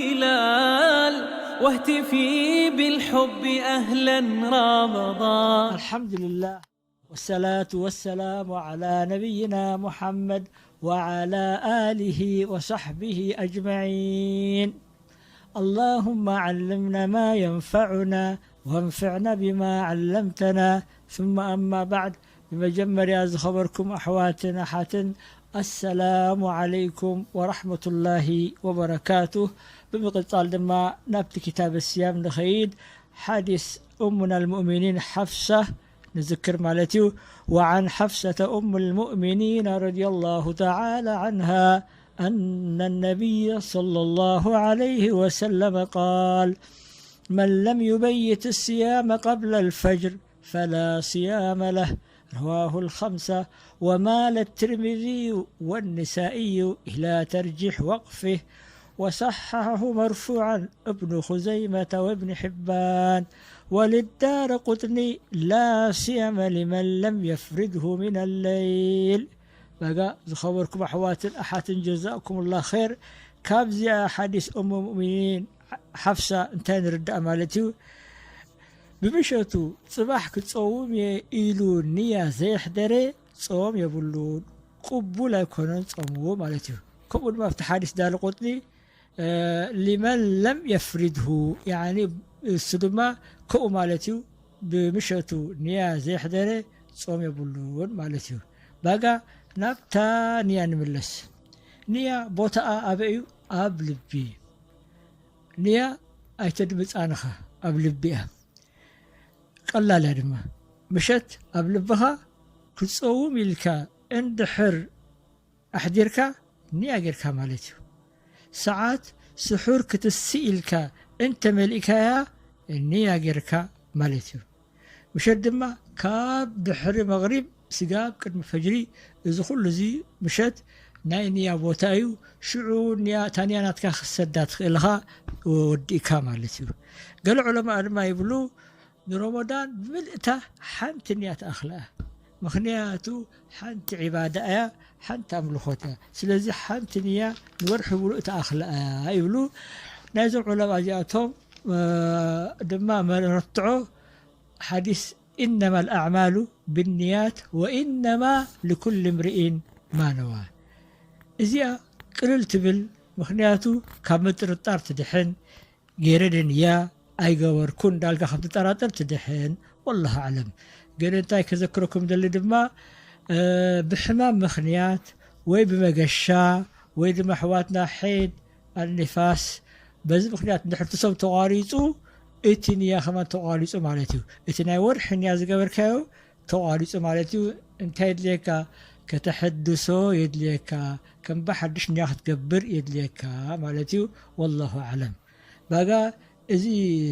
هلال، واهتفي بالحب أهلا رمضان. الحمد لله، والصلاة والسلام على نبينا محمد وعلى آله وصحبه أجمعين. اللهم علمنا ما ينفعنا وانفعنا بما علمتنا. ثم أما بعد، ብመጀመርያ ዝኸበርኩም ኣሕዋትን ኣሓትን፣ ኣሰላሙ ዓለይኩም ወራሕመቱላሂ ወበረካቱህ። ብምቕጻል ድማ ናብቲ ክታብ ስያም ንኸይድ። ሓዲስ እሙና ልሙእሚኒን ሓፍሳ ንዝክር ማለት እዩ። وعن حفصة أم المؤمنين رضي الله تعالى عنها أن النبي صلى الله عليه وسلم قال: من لم يبيت الصيام قبل الفجر فلا صيام له. رواه الخمسة، ومال الترمذي والنسائي إلى ترجيح وقفه، وصححه مرفوعا ابن خزيمة وابن حبان، وللدارقطني: لا صيام لمن لم يفرده من الليل. በጋ ዝኸበርኩም ኣሕዋትን ኣሓትን ጀዛእኩምላ ኸይር። ካብዚኣ ሓዲስ ኡም ሙእሚኒን ሓፍሳ እንታይ ንርዳእ ማለት እዩ? ብምሸቱ ጽባሕ ክጸውም እየ ኢሉ ንያ ዘየሕደረ ጾም የብሉን፣ ቅቡል ኣይኮነን ጾሙ ማለት እዩ። ከምኡ ድማ ኣብቲ ሓዲስ ዳርቁጥኒ ሊመን ለም የፍሪድሁ፣ ያኒ እሱ ድማ ከምኡ ማለት እዩ። ብምሸቱ ንያ ዘየሕደረ ጾም የብሉን ማለት እዩ። ባጋ ናብታ ንያ ንምለስ። ንያ ቦታኣ ኣበይ እዩ? ኣብ ልቢ። ንያ ኣይተድምጻን ኢኻ፣ ኣብ ልቢ እያ። ቀላል እያ ድማ። ምሸት ኣብ ልብኻ ክትጸውም ኢልካ እንድሕር ኣሕዲርካ ንያ ጌርካ ማለት እዩ። ሰዓት ስሑር ክትስእ ኢልካ እንተመሊእካያ ንያ ጌርካ ማለት እዩ። ምሸት ድማ ካብ ድሕሪ መቕሪብ ስጋብ ቅድሚ ፈጅሪ፣ እዚ ኩሉ እዚ ምሸት ናይ ንያ ቦታ እዩ። ሽዑ ንያ፣ እታ ንያ ናትካ ክትሰዳ ትኽእል ኢኻ፣ ወዲእካ ማለት እዩ። ገለ ዑለማእ ድማ ይብሉ፣ ንሮሞዳን ብምልእታ ሓንቲ ንያ ትኣኽላ እያ። ምኽንያቱ ሓንቲ ዒባዳ እያ፣ ሓንቲ ኣምልኾት እያ። ስለዚ ሓንቲ ንያ ንወርሒ ምሉእ ትኣኽላ እያ ይብሉ። ናይዞም ዑለማ እዚኣቶም እ፣ ድማ መረትዖ ሓዲስ ኢነማ ልኣዕማሉ ብንያት ወኢነማ ልኩል እምርኢን ማ ነዋ። እዚኣ ቅልል ትብል፣ ምኽንያቱ ካብ ምጥርጣር ትድሕን፣ ገይረ ድንያ ኣይገበርኩን እንዳልካ ካብ ትጠራጠር ትድሕን። ወላሁ ኣዕለም። ግን እንታይ ከዘክረኩም ደሊ ድማ እ፣ ብሕማም ምኽንያት ወይ ብመገሻ ወይ ድማ ኣሕዋትና ሐይድ ኣልኒፋስ በዚ ምኽንያት እንድሕር እቲ ሶም ተቋሪፁ፣ እቲ ንያ ከማን ተቋሪፁ ማለት እዩ። እቲ ናይ ወርሒ ንያ ዝገበርካዮ ተቋሪፁ ማለት እዩ። እንታይ የድልየካ? ከተሐድሶ የድልየካ፣ ከም ብሓድሽ ንያ ክትገብር የድልየካ ማለት እዩ። ወላሁ ኣዕለም። ባጋ እዚ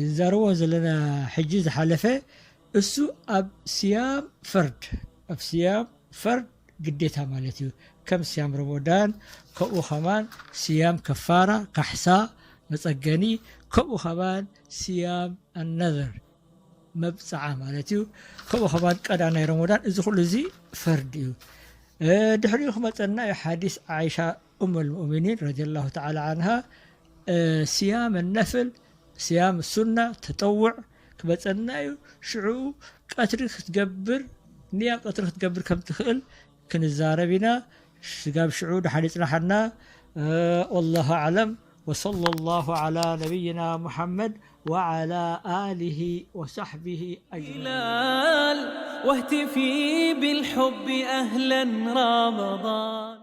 ዝዛረቦ ዘለና ሕጂ ዝሓለፈ እሱ ኣብ ስያም ፈርድ፣ ኣብ ስያም ፈርድ ግዴታ ማለት እዩ። ከም ስያም ረመዳን፣ ከምኡ ኸማን ስያም ከፋራ፣ ካሕሳ፣ መጸገኒ፣ ከምኡ ኸማን ስያም ኣነዘር፣ መብጽዓ ማለት እዩ። ከምኡ ኸማን ቀዳ ናይ ረመዳን፣ እዚ ኩሉ እዚ ፈርድ እዩ። እ፣ ድሕሪኡ ክመጸና እዩ ሓዲስ ዓይሻ ኡም ልሙእሚኒን ረዲየላሁ ተዓላ ዓንሃ፣ እ፣ ስያም ነፍል፣ ስያም ሱና፣ ተጠውዕ ክመጸና እዩ። ሽዑ ቀትሪ ክትገብር፣ ንያ ቀትሪ ክትገብር ከም ትኽእል ክንዛረብ ኢና። ስጋብ ሽዑ ደሓን ይጽናሓና። እ፣ ወላሁ ኣዕለም። وصلى الله على نبينا محمد وعلى آله وصحبه أجمعين. هلال، واهتفي بالحب أهلا رمضان.